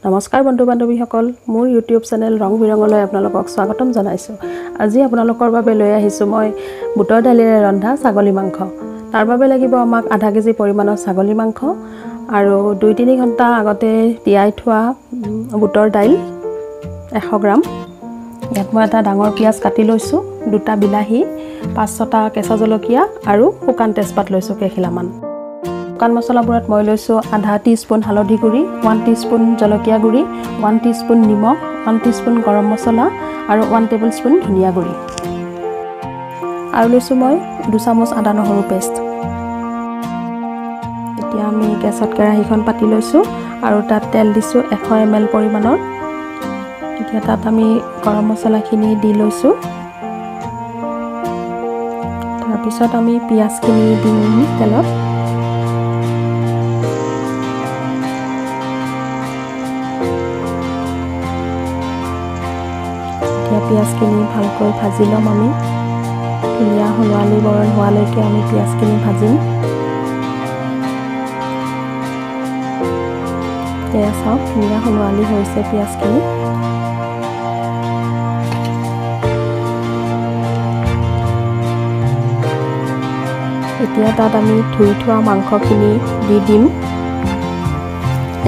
নমস্কাৰ বন্ধু বান্ধৱীসকল, মোৰ ইউটিউব চেনেল ৰং বিৰঙলৈ আপোনালোকক স্বাগতম জনাইছোঁ। আজি আপোনালোকৰ বাবে লৈ আহিছোঁ মই বুটৰ দালিৰে ৰন্ধা ছাগলী মাংস। তাৰ বাবে লাগিব আমাক আধা কেজি পৰিমাণৰ ছাগলী মাংস আৰু 2-3 ঘণ্টা আগতে তিয়াই থোৱা বুটৰ দাইল 100 গ্ৰাম। ইয়াত মই এটা ডাঙৰ পিঁয়াজ কাটি লৈছোঁ, দুটা বিলাহী, 5-6টা কেঁচা জলকীয়া আৰু শুকান তেজপাত লৈছোঁ কেইখিলামান। শুকান মছলাবোৰত মই লৈছোঁ আধা টিস্পুন হালধি গুড়ি, 1 টিস্পুন জলকীয়া গুড়ি, 1 টিস্পুন নিমখ, 1 টিস্পুন গৰম মছলা আৰু 1 টেবুল স্পুন ধনিয়া গুড়ি। আৰু লৈছোঁ মই 2 চামুচ আদা নহৰু পেষ্ট। এতিয়া আমি গেছত কেৰাহীখন পাতি লৈছোঁ আৰু তাত তেল দিছোঁ 100 ml পৰিমাণৰ। এতিয়া তাত আমি গৰম মছলাখিনি দি লৈছোঁ। তাৰপিছত আমি পিঁয়াজখিনি দিম তেলত। এতিয়া পিঁয়াজখিনি ভালকৈ ভাজি ল'ম আমি। ধুনীয়া সোণোৱালী বৰণ হোৱালৈকে আমি পিঁয়াজখিনি ভাজিম। এয়া চাওক, ধুনীয়া সোণোৱালী হৈছে পিঁয়াজখিনি। এতিয়া তাত আমি ধুই থোৱা মাংসখিনি দি দিম।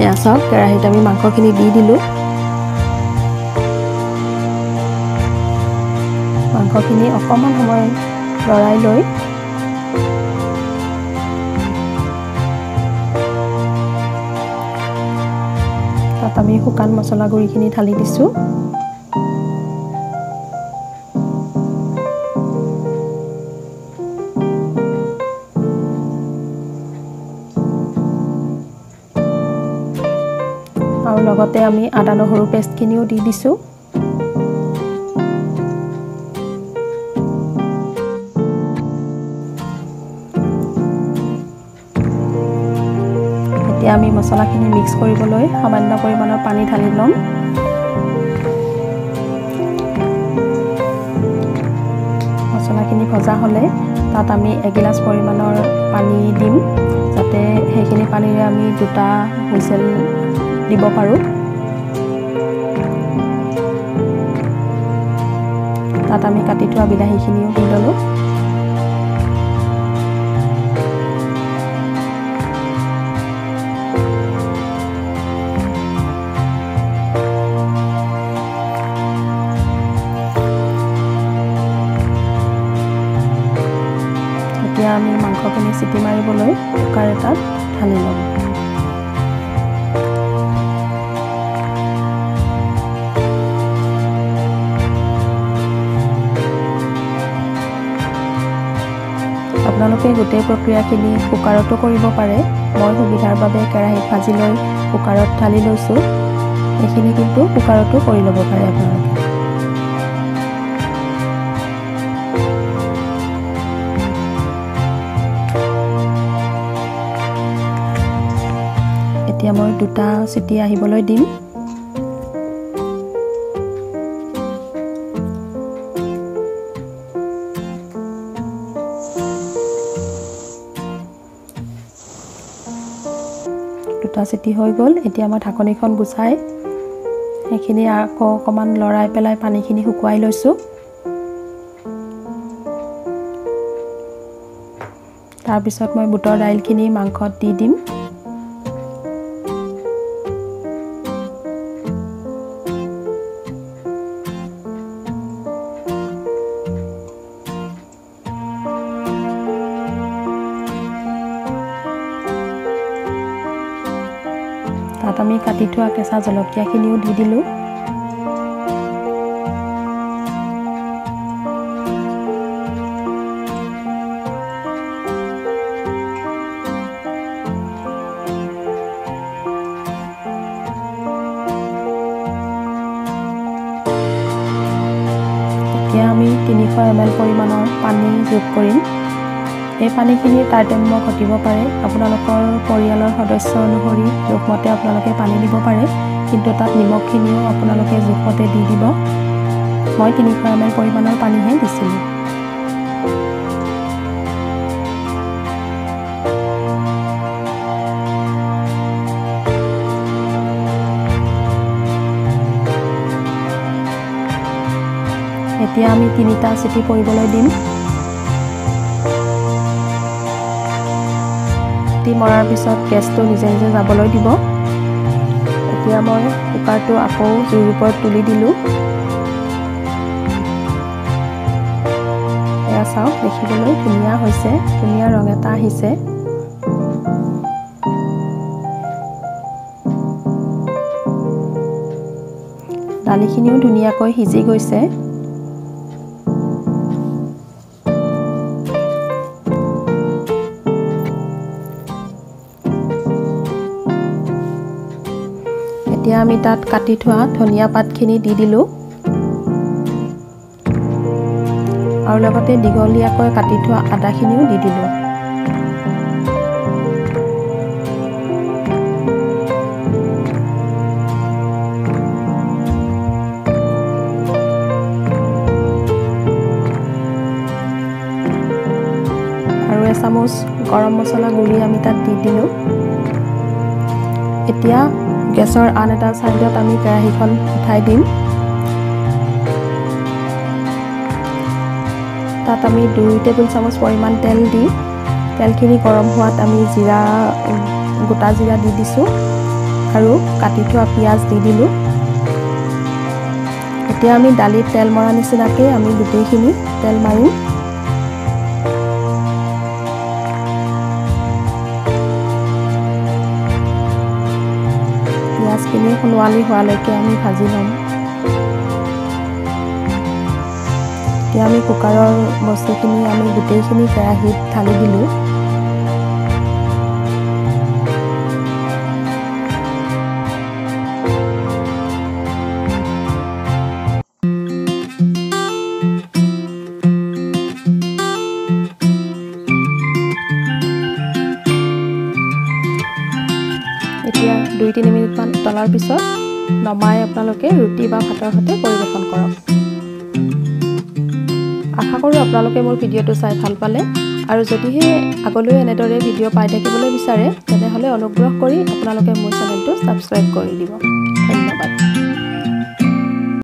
এয়া চাওক, কেৰাহীত আমি মাংসখিনি দি দিলোঁ। মাংসখিনি অকণমান সময় লৰাই লৈ তাত আমি শুকান মছলা গুড়িখিনি ঢালি দিছোঁ। আৰু লগতে আমি আদা নহৰু পেষ্টখিনিও দি দিছোঁ। এতিয়া আমি মছলাখিনি মিক্স কৰিবলৈ সামান্য পৰিমাণৰ পানী ঢালি ল'ম। মছলাখিনি ভজা হ'লে তাত আমি এগিলাচ পৰিমাণৰ পানী দিম, যাতে সেইখিনি পানীৰে আমি 2টা হুইচেল দিব পাৰোঁ। তাত আমি কাটি থোৱা বিলাহীখিনিও দি ল'লোঁ। এতিয়া আমি মাংসখিনি চিটি মাৰিবলৈ কুকাৰ এটাত ঢালি ল'ম। আপোনালোকে গোটেই প্ৰক্ৰিয়াখিনি কুকাৰতো কৰিব পাৰে। মই সুবিধাৰ বাবে কেৰাহীত ভাজি লৈ কুকাৰত ঢালি লৈছোঁ। এইখিনি কিন্তু কুকাৰতো কৰি ল'ব পাৰে আপোনালোকে। এতিয়া মই 2টা চিটি আহিবলৈ দিম। দুটা চিটি হৈ গ'ল। এতিয়া মই ঢাকনিখন গুচাই সেইখিনি আকৌ অকণমান লৰাই পেলাই পানীখিনি শুকুৱাই লৈছোঁ। তাৰপিছত মই বুটৰ দাইলখিনি মাংসত দি দিম। তাত আমি কাটি থোৱা কেঁচা জলকীয়াখিনিও দি দিলোঁ। এতিয়া আমি 300 ml পৰিমাণৰ পানী যোগ কৰিম। এই পানীখিনিৰ তাৰতম্য ঘটিব পাৰে, আপোনালোকৰ পৰিয়ালৰ সদস্য অনুসৰি জোখমতে আপোনালোকে পানী দিব পাৰে, কিন্তু তাত নিমখখিনিও আপোনালোকে জোখমতে দি দিব। মই 300 ml পৰিমাণৰ পানীহে দিছিলোঁ। এতিয়া আমি 3টা চিটি পৰিবলৈ দিম। চিটি মৰাৰ পিছত গেছটো নিজে নিজে যাবলৈ দিব। এতিয়া মই কুকাৰটো আকৌ জুইৰ ওপৰত তুলি দিলোঁ। এয়া চাওক, দেখিবলৈ ধুনীয়া হৈছে, ধুনীয়া ৰং এটা আহিছে। দালিখিনিও ধুনীয়াকৈ সিজি গৈছে। এতিয়া আমি তাত কাটি থোৱা ধনিয়া পাতখিনি দি দিলোঁ আৰু লগতে দীঘলীয়াকৈ কাটি থোৱা আদাখিনিও দি দিলোঁ। আৰু এচামুচ গৰম মছলা গুড়ি আমি তাত দি দিলোঁ। এতিয়া গেছৰ আন এটা ছাইডত আমি কেৰাহীখন উঠাই দিম। তাত আমি 2 টেবুল চামুচ পৰিমাণ তেল দি তেলখিনি গৰম হোৱাত আমি জিৰা, গোটা জিৰা দি দিছোঁ আৰু কাটি থোৱা পিঁয়াজ দি দিলোঁ। এতিয়া আমি দালিত তেল মৰা নিচিনাকৈ আমি গোটেইখিনি তেল মাৰিম। পিঁয়াজখিনি সোণোৱালী হোৱালৈকে আমি ভাজি ল'ম। এতিয়া আমি কুকাৰৰ বস্তুখিনি আমি গোটেইখিনি কেৰাহীত ঢালি দিলোঁ। এতিয়া 2-3 মিনিটমান উতলাৰ পিছত নমাই আপোনালোকে ৰুটি বা ভাতৰ সৈতে পৰিৱেশন কৰক। আশা কৰোঁ আপোনালোকে মোৰ ভিডিঅ'টো চাই ভাল পালে আৰু যদিহে আগলৈ এনেদৰে ভিডিঅ' পাই থাকিবলৈ বিচাৰে তেনেহ'লে অনুগ্ৰহ কৰি আপোনালোকে মোৰ চেনেলটো ছাবস্ক্ৰাইব কৰি দিব। ধন্যবাদ।